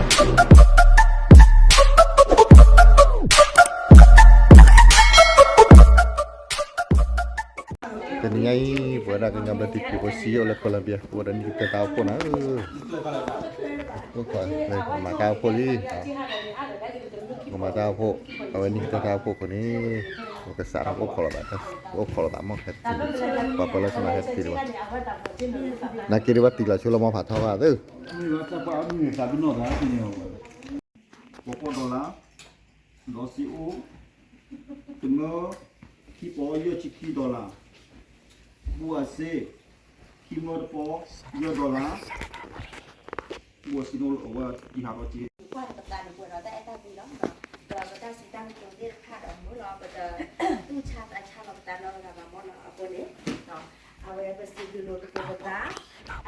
တနံၤညါအံၤ ပဝဲဒၣ်ကညီဘျၢထံခရံာ်ဖိစံယိၣ်လၢ Colombia အိၣ်ဒီးနံၣ်ကတၢၢ်တၢ်အိၣ်ဖှိၣ်နၤဧၢ, မၤတၢ်အိၣ်ဖှိၣ်လံ, မၤတၢ်အိၣ်ဖှိၣ်, အဝဲနံၣ်ကတၢၢ်တၢ်အိၣ်ဖှိၣ်အဃိန့ၣ် ပကစးထီၣ်အိၣ်ခိးလိာ်သး, အိၣ်ခိးလိာ်သးမ့ၢ်ဟဲတုၤ, ပှၤပၢၤလၢကမၤဟဲတုၤဒံးဘၣ်, နာ်က့ဒံးဘၣ် တံၤလီၤဆိလီၤမ့ၢ်ဖးထီဘၣ်သ့ၣ် ပှၤပီၢ်ဒီလၣ်, ဒီးစ့အိၣ်, တမၢ, ခံပီယဲၢ်ဆံခံဒီလၣ်, ဘူၣ်အစ့, ခံမၢတပီ, ယဲၢ်ဒီလၣ်, ဘူၣ်အစ့န့ၣ်အဝဲတံၤဟးထီၣ်က့ၤ ကွၢ်ပသးန့ၣ်ပှဲၤဒီးတၢ်အဲၣ်တၢ်ကွံလီၤ, ဒီးပတၢ်စံးတၢ်ကတိၤသ့ၣ်တဖၣ်ဒီးမုာ်လီၤ ပတတူၢ်ဆါသးဆါလီၤပသးနီတဂၤဘၣ်မ့ၢ်နီၤ, အဃိန့ၣ် အဝဲပစံးဘျုးလိာ်သကိးပသး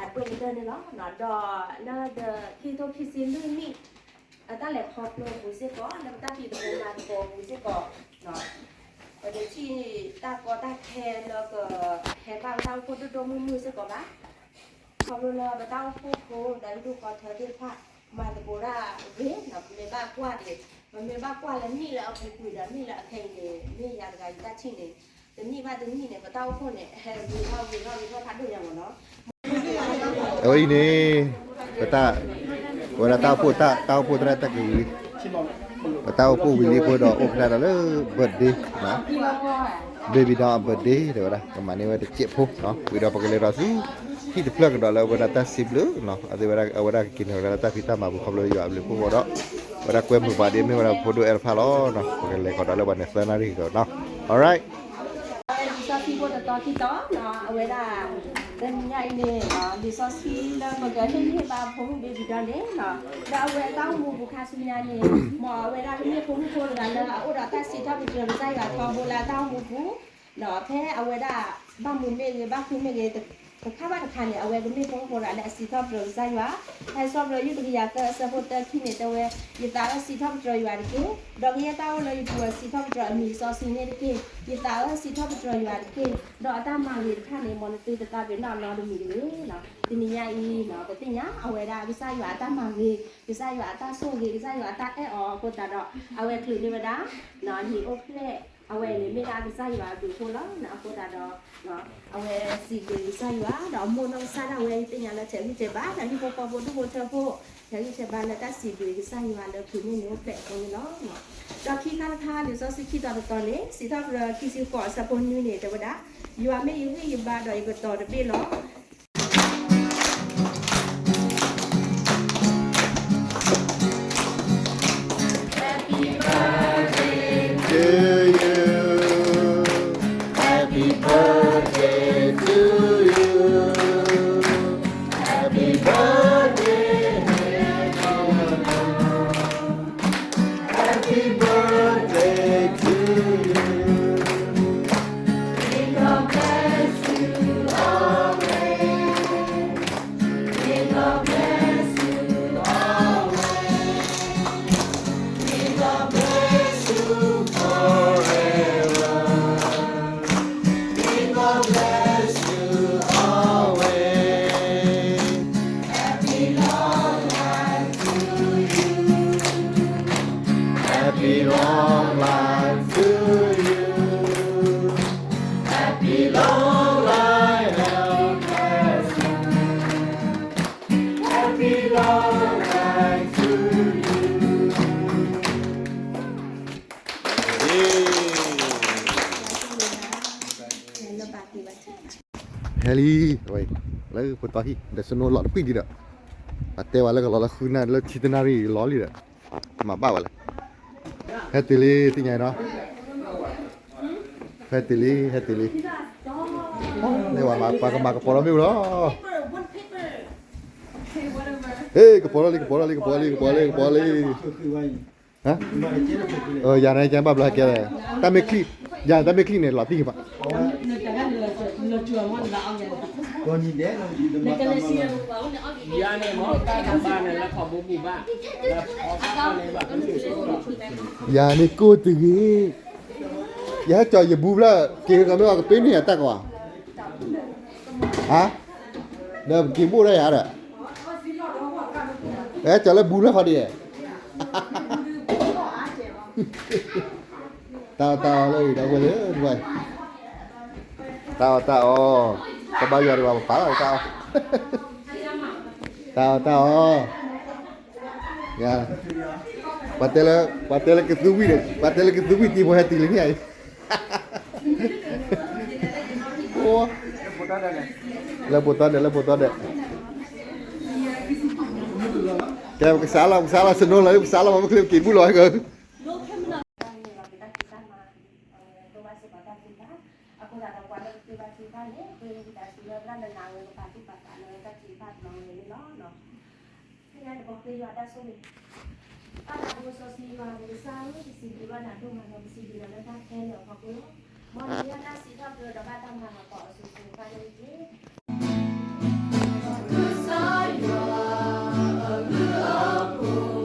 အဒိၣ်ကတၢၢ်န့ၣ်လီၤ, ဒီးလၢခံကထိခံဆံလွံၢ်နံၣ် အတၢ်လဲၤခီဖျိအပူၤစ့ၢ်ကီး လၢပတၢ်ဖံးသကိးမၤသကိးအပူၤစ့ၢ်ကီး, ပတထံၣ်တၢ်ကီတၢ်ခဲလၢကဟဲဘၣ်ပတၢ်အိၣ်ဖှိၣ်ဒိၣ်ဒိၣ်မုၢ်မုၢ်စ့ၢ်ကီးဘၣ်, ခီဖျိလၢပတၢ်အိၣ်ဖှိၣ်ဖိဒီးဟံၣ်ဖိဃီထၢသ့ၣ်တဖၣ် မၤသကိးတၢ်ဂ့ၤ, ပမ့ၢ်ဘၣ်ကွၢ်န့ၣ် ပမ့ၢ်ဘၣ်ကွၢ်လၢနံၣ်လၢအပူၤကွံာ်ဒီးနံၣ်လၢအခဲအံၤန့ၣ် မ့ၢ်ယၤတဂၤယတၢ်ထံၣ်န့ၣ် တနံၣ်ဘၣ်တနံၣ်န့ၣ် ပတၢ်အိၣ်ဖှိၣ်န့ၣ် ဟဲဂ့ၤထီၣ်ဂ့ၤထီၣ်ဂ့ၤထီၣ်ဖးဒိၣ်ညါမ့ၢ်နီၤ အဝဲအံၤန့ၣ် ပတၢ်, ပဝဲဒၣ်တၢ်အိၣ်ဖှိၣ်တၢ်, တၢ်အိၣ်ဖှိၣ်သရၣ်တၢ်ကဝံၤ, ပတၢ်အိၣ်ဖှိၣ်ဝံၤလံအဃိဒီးအိၣ်ဖျဲၣ်ဒီးလၢ birthday, baby doll birthday တဲဝဲဒၣ် ကမၤန့ၢ်ဝဲတစဲးဖိ, ဝံၤဒီးပကလဲၤဒီးဆူ ဟံၣ်တဖျၢၣ်ကဒီးလၢအဝဲဒၣ်တၢ်စံးဘျုး, အဝဲဒၣ်ကက့ၤန့ၢ်ဝဲဒၣ်လၢတၢ်ဖံးတၢ်မၤပူၤခီဖျိယွၤအဘျုးအဖှိၣ်အဃိဒီး, အဝဲဒၣ်ကွဲမုာ်ပှၤဒ်မ့ၢ်ဝဲဒၣ်ဖိဒိၣ်အဲၣ်တဖၣ်လီၤ, ပကလဲၤကဒီးလၢပှၤန့ၣ်သၢနၣ်ရံၣ်ကဒီးနီၤ, alright လံာ်စီဆှံဖိတတီခံတီၤ, အဝဲဒၣ် တနံၤညါအံၤန့ၣ် လံာ်စီဆှံလၢပကဟ့ၣ်ဂံၢ်ဟ့ၣ်ဘါဖိမုၣ် baby doll န့ၣ်, လၢအဝဲအတၢ်အိၣ်မူပူၤခါဆူညါန့ၣ်, မ်အဝဲဒၣ်ကမ့ၢ်ဖိမုၣ်ဖိတဂၤလၢအအိၣ်ဒီးတၢ်စံးထီၣ်ပတြၢၤကစၢ်ယွၤထီဘိလၢအတၢ်အိၣ်မူပူၤ, ဖဲအဝဲဒၣ် ဘၣ်မုာ်မ့ၢ်ဂ့ၤ ဘၣ်ဃုမ့ၢ်ဂ့ၤ တခါဘၣ်တခါန့ၣ် အဝဲကမ့ၢ်ဖိမုၣ်ဖိတဂၤလၢအစံးထီၣ်ပတြၢၤကစၢ်ယွၤ, ဖဲစီပတြၢၤ ယုၢ်တကယၤသၢ အဆၢဖိသၢခံန့ၣ် တဲဝဲ, ယသးဧၢ စံးထီၣ်ပတြၢၤယွၤတက့ၢ်, ဒီးကယဲၢ်တၢ်အိၣ်လၢယပူၤအစံးထီၣ်ပတြၢၤအမံၤစီဆှံန့ၣ်တက့ၢ်, ယသးဧၢ စံးထီၣ်ပတြၢၤယွၤတက့ၢ်, ဒီးအတၢ်မၤဂ့ၤတဖၣ်န့ၣ် မ်နသုတသးပ့ၤနီၣ်နီတမံၤတဂ့ၤ, တနံၤညါအံၤ ပသ့ၣ်ညါ အဝဲဒၣ်ကစၢ်ယွၤအတၢ်မၤဂ့ၤ, ကစၢ်ယွၤအတၢ်ဆိၣ်ဂ့ၤ ကစၢ်ယွၤအတၢ်အဲၣ်အီၤအဃိသတးဒီး အဝဲချုးန့ၢ်ဝဲဒၣ် နံၤအိၣ်ဖျဲၣ် အဝဲန့ၣ်မ့ၢ်ဒၣ်ကစၢ်ယွၤအဘျုးအဖှိၣ်လီၤ. အဃိသတးဒီး အဝဲစံးဘျုးကစၢ်ယွၤ ဒီးအမိၣ်နီၢ်ကစၢ်ဒၣ်ဝဲ သ့ၣ်ညါလၢထဲးဂံၢ်ထဲးဘါ ဒီးဟံၣ်ဖိဃီဖိဒူၣ်ဖိထၢဖိ ထဲးဂံၢ်ထဲးဘါလၢတၢ်စံးဘျုးကစၢ်ယွၤလၢချုးန့ၢ်နံၤအိၣ်ဖျဲၣ်အဃိန့ၣ်လီၤ. ဒီးခံခါတခါ လံာ်စီဆှံခံတီၤတတီၤန့ၣ် စံးထီၣ်ပတြၢၤခံဆံဃိး အဆၢဖိနွံန့ၣ် တဲဝဲဒၣ်, ယွၤမ့ၢ်ယဂံၢ်ယဘါဒီးယကတီၤတဘ့ၣ်လီၤ. Happy birthday to you. Happy birthday to you. Happy birthday, happy birthday to you. May God bless you always. May God bless you always. May God bless you forever. May God bless you always. Happy long life to you. Happy long life to you. Happy long life, health and strength. Happy long life to you. ဟဲလံ, လၢဖိတီဟံၣ် ဒီးစနိလီၤတပှံၤဒံးဒီး, အတဲဝဲလၢကလီၤလၢဃုနၣ်ရံၣ် လၢဆံတနၣ်ရံၣ်လီၤလံဒီး, မၤဘၣ်ဝဲလဲၣ်, ဟဲတုၤလံ သ့ၣ်ညါနီၤ, ဟဲတုၤလံ ဟဲတုၤလံ, န့ၣ်ဝဲပှၤကမၤကပီၤထီၣ်မ့ၣ်အူလီၤ, ဟ့ၣ် ကပီၤထီၣ်လံ ကပီၤထီၣ်လံ ကပီၤလံ ကပီၤလံ ကပီၤလံ ယၤန့ၣ် ကဘၣ်ဘျီဟဲကဲလဲၣ်, တၢ်မ့ၢ်ချံၣ်, ယၤတၢ်မ့ၢ်ချံၣ်န့ၣ် လီၤတံၢ်ကပၤ, ယၤန့ၣ်ကိၢ်တဂ့ၤ, ယဟဲကၠီၤယဘူဘျၢ က့ၤကမ့ၢ်အီၤကပ့ၤန့ၢ်ယၤတၢ်ကဝၤ, ဟါ, ဒီးက့ၤဘိၣ်ဒၣ်ယၤဒီး အဲ ကၠီၤလၢဘူးလၢဖးဒံး, တၢ်အီၣ်တၢ်အီလၢအံၤ ဒီပုၢ်ဝဲၢ်လၢ တၢ်အီၣ်တၢ်အီ, တဘၣ်ယွၤတဘၣ်ပပာ်လီၤတၢ်အီၣ်, တၢ်အီၣ်တၢ်အီ, ပှၤတဲလၢ ပှၤတဲလၢကသူဝံၣ်န့ၣ် ပှၤတဲလၢကသူဝံၣ်တံၤဖိဟဲတုၤလံန့ၣ်, လၢပှဲၤသီဒဲး လၢပှဲၤသီဒဲး, ကဲ ပကစးလီၤ ပကစးလီၤ စနိလီၤ ပကစးလီၤ ပှၤမ့ၢ်ချ့က့ၤဘူၣ်လီၤဟဲကၢ အဃိသတးဒီး ပှၤလၢကသ့ဘၣ်သ့ဘၣ်န့ၣ် ဃ့ဝံသးစူၤလၢသရၣ်နးနးဝဲ ကပာ်သူၣ်ပာ်သးလၢတၢ်ထုကဖၣ်တဘျီဝဲန့ၣ်လီၤ. ဖဲညါတဘျီဃ့ယွၤတၢ်ဆိၣ်ဂ့ၤ, ပၢ်သးဘိစီဆှံယွၤပကစၢ်ဧၢ, ပစံးဘျုးဘၣ်နၤဒိၣ်မးလီၤ, ပစံးဘျုးနၤလၢတၢ်ခဲလၢာ်အဖီခိၣ်လီၤ. မ်နမ့ၢ်တၢ်စံးထီၣ်ပတြၢၤဒီးဘၣ်တၢ်မၤလၤကပီၤအစိၤစိၤတဖၣ်န့ၣ်တက့ၢ်.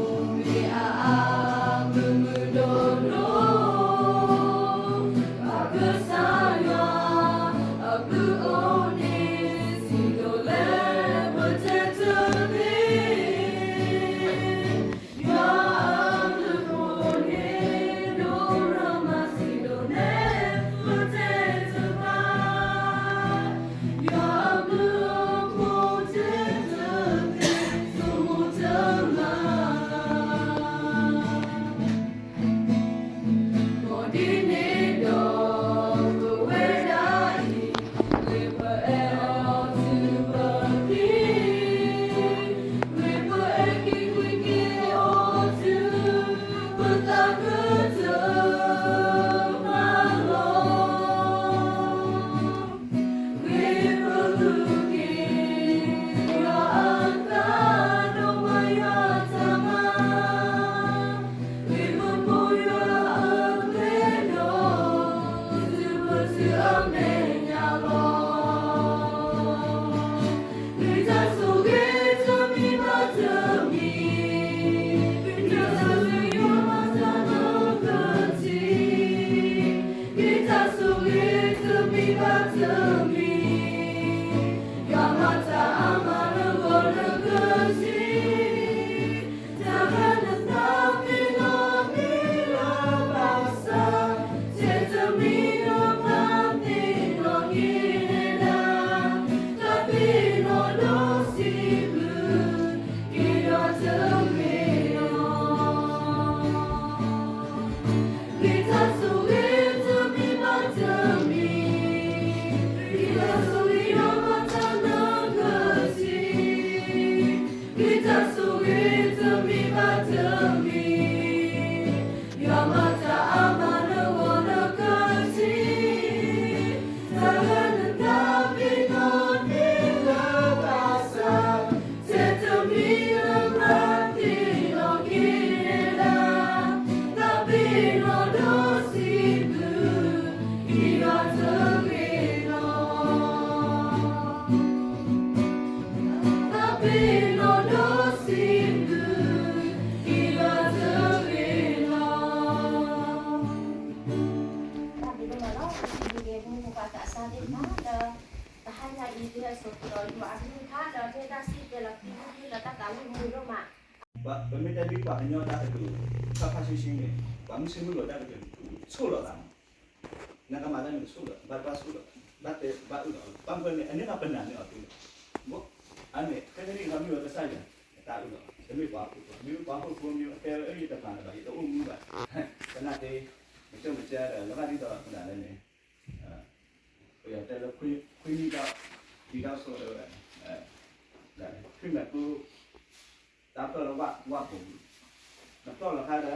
တၢ်ဘျုးဒိၣ်မးလီၤ, ပစံးဘျုးက့ၤ ပမိၢ်ပပၢ်သးစၢ်သ့ၣ်တဖၣ်လၢ တဟါညါအံၤ ဒ်သိးဆိးကတီၢ်ယွၤအကလုၢ်ကထါ လၢမ့ၢ်တၢ်စံးပတြၢၤလီၤ ပသံလၢတၢ်သးဝံၣ်မုာ်ဒိၣ်မး, ပမ့ၢ်တဲဒ်ပှၤကညီတၢ်ကတိၤ ခါခါဆှံဆှံန့ၣ် ပှၤမုၢ်ဆ့ၣ်မုၢ်ဂီၤတၢ်ကတိၤ ဆိၣ်လီၤသးမး, နကမၤတၢ်န့ၣ်ကဆိၣ်လီၤ, ဘၣ်တဘၣ်ဆိၣ်လီၤ, ဘၣ်တဲဘၣ်အုၣ်လီၤ, ဘၣ်မနုၤန့ၣ် အန့ၣ်မးပနာ်န့ၢ်အီၤသ့လီၤ, အန့ၣ် ခဲကနံၣ်အံၤ မ့ၢ်ဝဲကစၢ်ယွၤ အတၢ်အုၣ်လီၤ, တမ့ၢ်ပှၤဟီၣ်ခိၣ်ဖိ, မ့ၢ်ပှၤဟီၣ်ခိၣ်ဖိမ့ၢ်အကဲလၢအယတဖၣ်န့ၣ်ဘၣ် ယတအိၣ်မူဘၣ်, သနာ်က့ မ့ၢ်ကမ့ၢ်ကဲဒီး လၢဘၣ်ဒ်သိးမနုၤလဲၣ်န့ၣ် ပယီၤတဲလၢ ခွံနံၣ်ဒီး တံၤဒီးစိၤတဲဝဲဒၣ်, ခွံမဲာ်ကူ တၢ်ဖျီၣ်လၢဝၣ်ပူၤ, နဖျီၣ်လီၤခါဒီး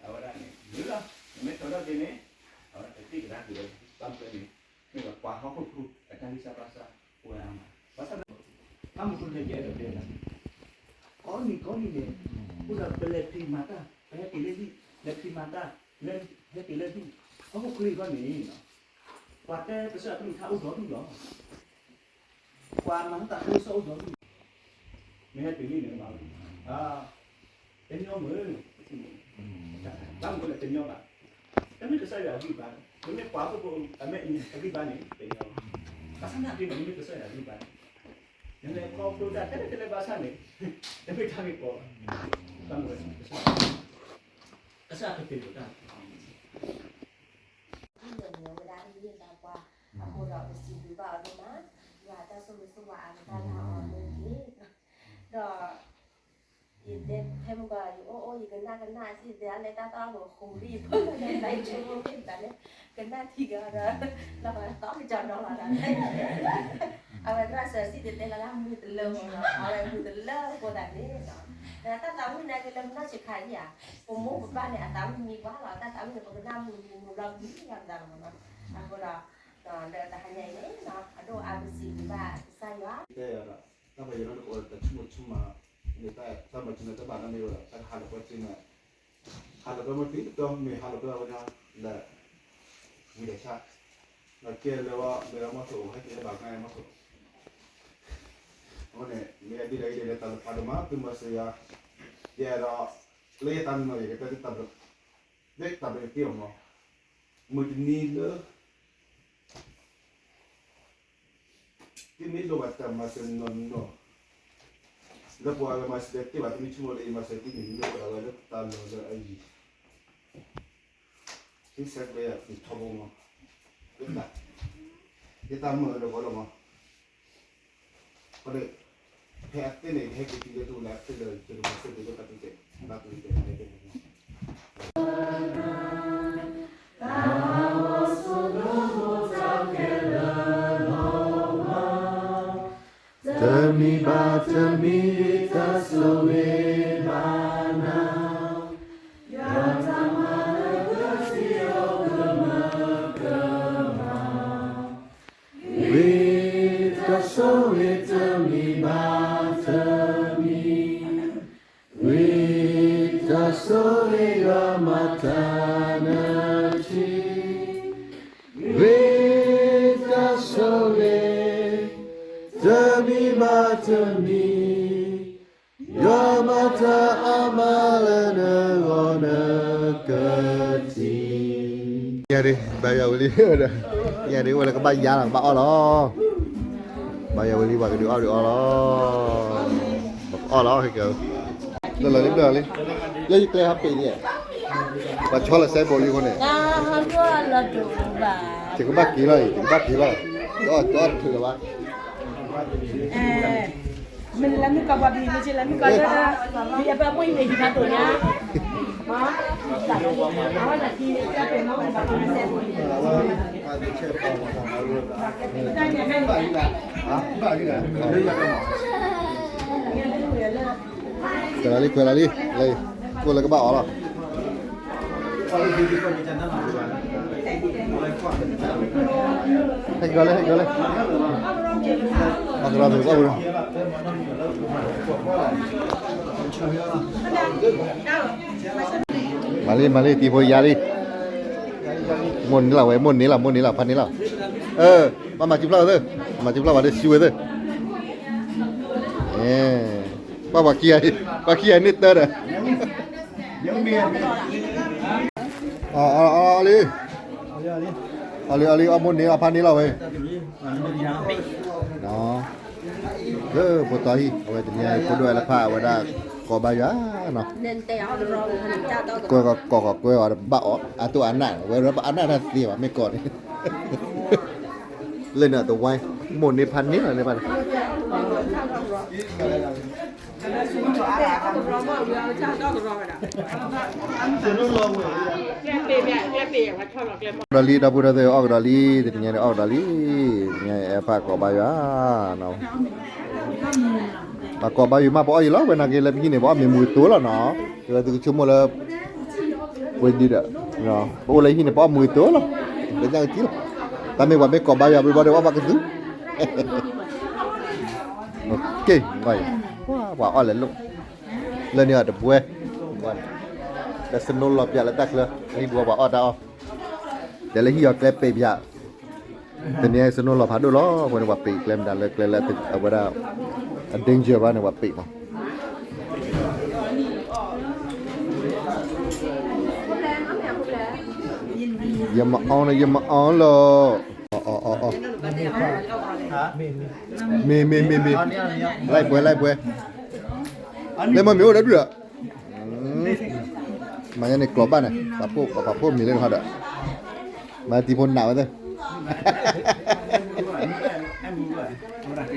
အဝဲဒၣ်န့ၣ် မုာ်လီၤ, နမ့ၢ်ထီၣ်ထီၣ်က့ၤန့ၣ် အဝဲဒၣ်ကသံၣ်ကဒါက့ၤဝဲ, ဘၣ်မနုၤန့ၣ် မ့ၢ်ဝဲပှၤဟီၣ်ခိၣ်ဖိ အတၢ်ဂံၢ်စၢ်ဘါစၢ် အိၣ်ဝဲအါမး, ဘၣ်ဆၣ်ဒီး ဘၣ်မနုၤဃိလၢယအဲၣ်ဒိးတဲဒၣ် ကိးနံၤကိးနံၤန့ၣ် အိၣ်ဒီးပလဲၤဖံးမၤတၢ် ပဟဲက့ၤလၢဟံၣ်, လဲၤဖံးမၤတၢ် လဲၤဟဲက့ၤလၢဟံၣ်, ဟီၣ်ခိၣ်ချၢအံၤခီန့ၣ် ပှၤတဲကစၢ်ယွၤအကလုၢ်ကထါအိၣ်ဒီဒူၣ်လီၤ, ပှၤမၤတၢ်သးခုကစီၣ်အိၣ်ဒီဒူၣ်, မ့ၢ်ဟဲက့ၤလံန့ၣ်မး, တညီမုာ်, ဘၣ်မနုၤလဲၣ် တညီဘၣ်, တမ့ၢ်ကစၢ်ယွၤအဂံၢ်ဘါ, မ့မ့ၢ်ပှၤဟီၣ်ခိၣ်ဖိအဂံၢ်ဘါန့ၣ် တညီဘၣ်, ဘၣ်ဆၣ်သနာ်က့န့ၣ် မ့မ့ၢ်ကစၢ်ယွၤအဂံၢ်ဘါန့ၣ် နမ့ၢ်ခီဖျိတၢ်ခဲလၢာ်ခဲလၢာ်ဘၣ်ဆၣ်န့ၣ်, တမ့ၢ်တၢ်ဂ့ၢ်ကီဘၣ်, တၢ်မ့ၢ်ဝဲ, ကစၢ်ကပ့ၤဒိၣ်တၢ် ဒ်န့ၣ်ဝဲဒၣ်ဟ့ၣ်ဂံၢ်ဟ့ၣ်ဘါပှၤ, အဃိဒီးပစံးဘျုးဘၣ်အီၤဒိၣ်မး, ယွၤတၢ်ဆိၣ်ဂ့ၤဆိၣ်ဝါအကတၢၢ်လၢအီၤမ့ၢ်ဂ့ၤ, ဒီး ယတဲဖဲမုၢ်ဂီၤ ယအိၣ်အိၣ် ယကနၣ်ကနၣ်စံၣ်တဲဒၣ်လၢတၢ်တီၢ်ဖိဃိၤလံ ယဖိလၢတၢ်ဆိကမိၣ်မ့ၢ်တၢ်န့ၣ်, ကနၣ်ထံကဒီး, လီၤသီကကၠီနီၤလီၤဒၣ်, အဝဲသရၣ်စၢၤစံၣ်တဲတဲလၢတၢ်မုာ်တလၢမးနီၤ, အဝဲမုာ်တလၢဖိသတးန့ၣ်, တၢ်သးဝံၣ်နာ်က့လၢပနီၢ်ဆံးခါအံၤဧါ, ပမိၢ်ပပၢ်န့ၣ် အသးဝံၣ်မံပှၤလီၤ, တၢ်သးဝံၣ်န့ၣ် ပကနၣ်မုာ်မံမုာ်ဘျီမံယၤပသးလီၤမးနီၤ, အဃိဒီး ဒီးတဟါညါအံၤန့ၣ် အဒိၣ်အါပစံးဘျုးဘၣ်ကစၢ်ယွၤ တၢ်ပယီၤန့ၣ်တအိၣ်တဆူၣ်မုၢ်ဆူၣ်မး, မ့ၢ်တၢ်တၢ်မၤစၢၤန့ၣ်တဘၣ်နီတမံၤဝဲဒီး တၢ်ကဟးလိာ်ကွဲသ့န့ၣ်, ဟးလိာ်ကွဲမ့ၢ်တုၤတတီၤ မ့ၢ်ဟးလိာ်ကွဲဝဲဒၣ်လၢ ဝံၤဒီးဆၣ်, ဒီးကဲလၢဝဲ မ့ၢ်အမီၢ်ဆိၣ်အိၣ် ဟဲက့ၤလၢဘၣ်ကါအမီၢ်ဆိၣ်, အဃိန့ၣ် မ့ၢ်အဒ်လဲၣ်အံၤန့ၣ် တၢ်လၢဖးဒိၣ်မး သုမၤစၢၤယၤ, ယအဲၣ်ဒိး လၢယတၢ်မၤနီၤ ယကတဲသုတၢ်ဘျုး, လၢယတၢ်ဘျုးက့ၤအီၤမး, မုၢ်တနံၤလၢ သုမ့ၢ်လိၣ်ဘၣ်တၢ်မၤစၢၤနီၢ်နီၢ်, လၢပှၤဂၤမၤစၢၤတသ့ဘၣ် သုမ့ၢ်ဆိကမိၣ်လၢယမၤစၢၤသုန့ၣ် မ့ၢ်အိၣ်ဒၣ်ဝဲလၢတၢ်လီၢ်လၢအယံၤ, သုဆဲးကျိးယၤထီဘိမး, ယတၢ်မုာ်ဒီးဂီၤလီၤမး, ဖဲအသ့န့ၣ် ယဟဲက့ၤတုၤလၢသုလၢအသ့ဒီး ယကမၤစၢၤသုလၢတၢ်တတဲ, တၢ်တတဲ တမံၤဘၣ်တမံၤ တၢ်ဆိၣ်ဂ့ၤဘၣ်နၤ, ယွၤတၢ်မၤလၢကစံးအိၣ်ကမၢကမၣ်, ဝံတၢ်ဆိၣ်ဂ့ၤတမံၤဘၣ်တမံၤ, ဝံတၢ်ဆိၣ်ဂ့ၤယွၤမၤတၢ်နၢၤထံ, ဝံတၢ်ဆိၣ်ဂ့ၤ တမံၤဘၣ်တမံၤ, ယွၤမၤတၢ်အါမးလၢနဂီၢ်နကထံၣ်, ညါဒ် ဘါယွၤဝံၤလံ, ညါဒ် အိၣ်လၢကဘၣ်ယါလီၤ ကဘၣ်အီၣ်လီၤ, ဘါယွၤဝံၤလံ ပှၤကဒုးအီၣ်ဒုးအီလီၤ, ပကအီၣ်လီၤ ခဲကၢ, ဘျၢလီၤလံ ဘျၢလီၤလံ, လၢယကျဲဟးပ့ၤန့ၣ်, ပှၤဆီလီၤစဲဘိးလံအဃိန့ၣ်, ယကဘၣ်က့ၤလီၤအံၤ ယကဘၣ်က့ၤလီၤ, တအီၣ်တအီၣ်တထုးလၢၤဘၣ် မ့ၢ်လၢမုၣ်ကီၢ်ပှၤဘံၤမ့ၢ်လၢမုၣ်ကီၢ်လၢ, မ့ၢ်အပှၤမ့ၢ်အံၤန့ၣ်ဟံးဖးဒိၣ်ညါ, ကွဲးလီၤလံ ကွဲးလီၤလံ, လၢ ကိၣ်လၢကဘၣ်အီၣ်လီၤ ဟဲက့ၤလီၤလံ ဟဲက့ၤလီၤလံ, အကရီမ့ၢ်ဘၣ်ဝဲလီၤ, မၤလံ မၤလံ တံၤဖိယါလံ, မိၢ်န့ၢ်လီၤဝဲ မိၢ်န့ၢ်လီၤ မိၢ်န့ၢ်လီၤ ဖးန့ၢ်လီၤ, ဘၣ်မၤစုဖျါဝဲသ့ၣ်, မၤစုဖျါဝဲသ့ၣ် စုဝဲသ့ၣ် ဘၣ်ပှၤခံဂၤ, ပှၤခံဂၤန့ၣ်တၢ်ဒီး, အီၣ်လံ, အီၣ်လံ အီၣ်လံ အီၣ်မိၢ်န့ၢ်အီၣ်ဖးန့ၢ်လီၤဝဲ, လၢဖိသီဟံၣ် အဝဲတနံၤဖိဒိၣ်အဲလဖၣ် အဝဲဒၣ်ကိးဘါယွၤနီၤ, ကွဲကီၢ်ကီၢ်ကွဲအီၤတဘၣ်အီၣ် အတိၢ်အနၢ် ဝဲရၢပအနၢ်တၢ်သ့ဘၣ် မ့ၢ်ကီၢ်န့ၣ် လၢန့ၣ်တဝါ မိၢ်န့ၢ်ဖးန့ၢ်လီၤန့ၣ်ဘၣ်န့ၣ်, ဒီးလံ ဒီပုၢ်ဒီဝဲၢ်အီၣ်ကဒီးလံ တနံၤညါန့ၣ်အီၣ်ကဒီးလံ, တနံၤညါန့ၣ် အဲၣ်ဖးကိးဘါယွၤ ပှၤကိးဘါယွၤမး ပအီၣ်အံၤလီၤ ဝဲနာ်က့လၢပဟံၣ်န့ၣ် ပအီၣ်မ့ၤမုာ်တိၤလီၤနီၤ, ဝဲသုကဆိကမိၣ်လၢ ဝဲဒ်ဒီး ပအိၣ်လၢဟံၣ်န့ၣ် ပအီၣ်မုာ်တိၤလီၤ, ပညၣ်ကသံလီၤ, တၢ်မ့ၢ်ပှၤမ့ၢ်ကိးဘါယွၤဘျီဘျီဒီး ပအီၣ်ဘၣ်ကသူ, က့ၤ ပှၤအီၣ်လဲၤလိာ်, လၢန့ၣ်အတဘှဲ, ဒီးစနိလီၤပၠးလၢတၢ်ချၢ, ဟံၣ်ဒူပှၤအီၣ်တၢ်အီၣ်, ဒီးလၢဟံၣ်အီၤကျဲပ့းပၠး တနံၤအံၤ စနိလီၤဖးဒိၣ်လီၤ အဃိန့ၣ် ပှၤပ့းကျဲမတၤလၢကျဲလၢအဝဲဒၣ် အ danger ဘၣ်န့ၣ် ပှၤပ့းမး, ယမၤအီၤလီၤ ယမၤအီၤလီၤ, အီၣ်အီၣ်အီၣ်, မ့ၢ်မ့ၢ်မ့ၢ်မ့ၢ်, လၢပှဲၤလၢပှဲၤ, လၢမ့ၢ်မ့ၢ်အိၣ်ဒီးဒုၣ်ဧၢ, မၤညါန့ၣ်ကျိးဘၣ်န့ၣ်, ပှၤဖိမံၤလၢနဟီဒီး, မၤတံၤဖိနးဝဲသ့ၣ်,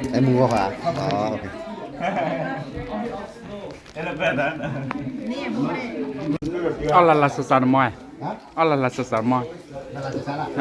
အဲမူဂီၢ်ဃါ, အီၣ်လၢလၢစစၢ်နမီၢ်, အီၣ်လၢလၢစစၢ်နမီၢ်, နမ့ၢ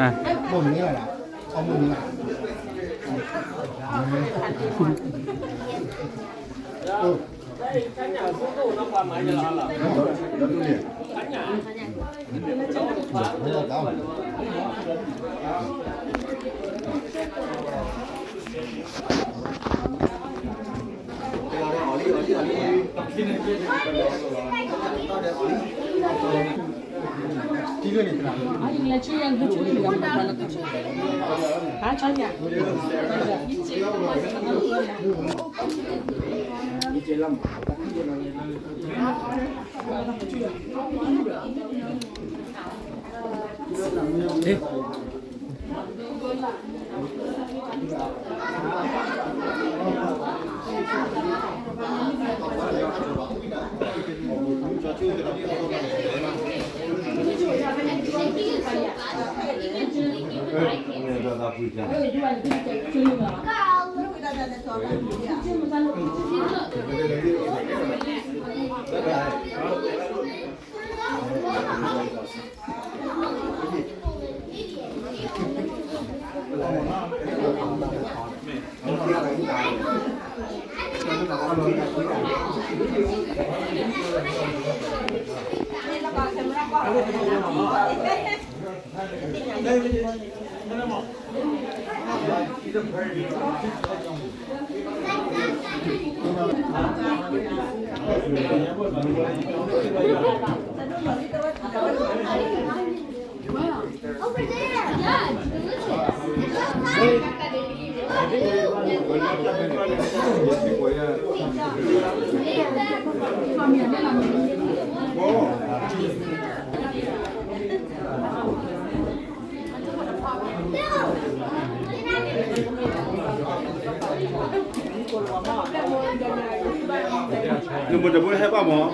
်တဘိဟဲဘၣ်မး.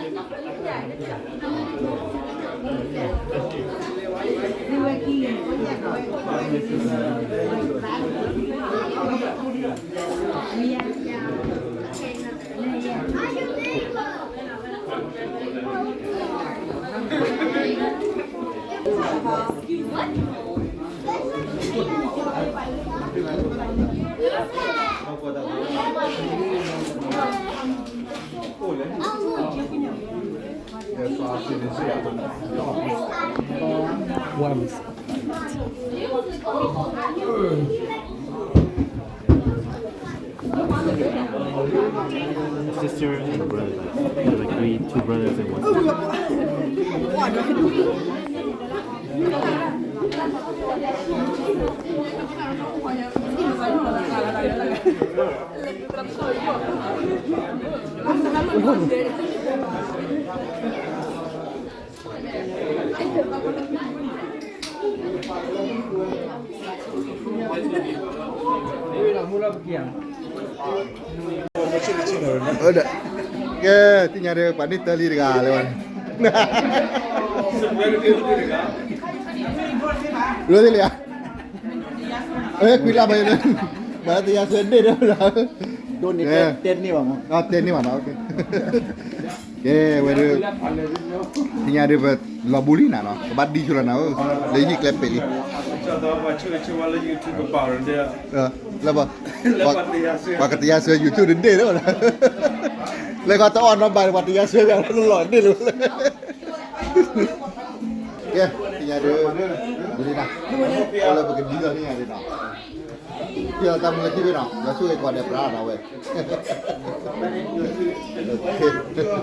Sister and brother, like, like three, two brothers and one sister. Kê, သ့ၣ်ညါဒီး ပှၤန့ၢ်တၢ်လံတဂၤလၢၤဘၣ်န့ၣ်, လၢသ့ၣ်လံဧါ, ခွံလါဘၣ်, ဘၣ်တယါဆၢန့ၢ်ဒီး, ဒိၣ်န့ၣ်တဲန့ၢ်ဘၣ်မး, တဲန့ၢ်ဘၣ်နီၤ, ကဲဝဲဒၣ်, သ့ၣ်ညါဒီး ပလီၤဘူလံနၤနီၤ, ကဘၣ်ဒံဆိလီၤနၤဧၢ, လၢဟံၣ်ကျဲပ့ၤလံ, လၢ ပှၤကတယါဆၢ YouTube တဒ့ၣ်လၢၤဘၣ်, လၢခီတအီၣ်နီၢ်ဘၣ် ပှၤတယါဆၢ ပှၤလီၤဒ့ၣ်လၢၤ, ကဲ, သ့ၣ်ညါဒီး, ဒ်န့ၣ်, လၢပကဒံလီၤန့ၢ်ယၤဒ်နီၤ, ပျီတၢ်မုၢ်လၢခံဘ့ၣ်နီၤ, ယွၤဆိၣ်ဂ့ၤကီးဒဲးပြးနီၤဝဲ,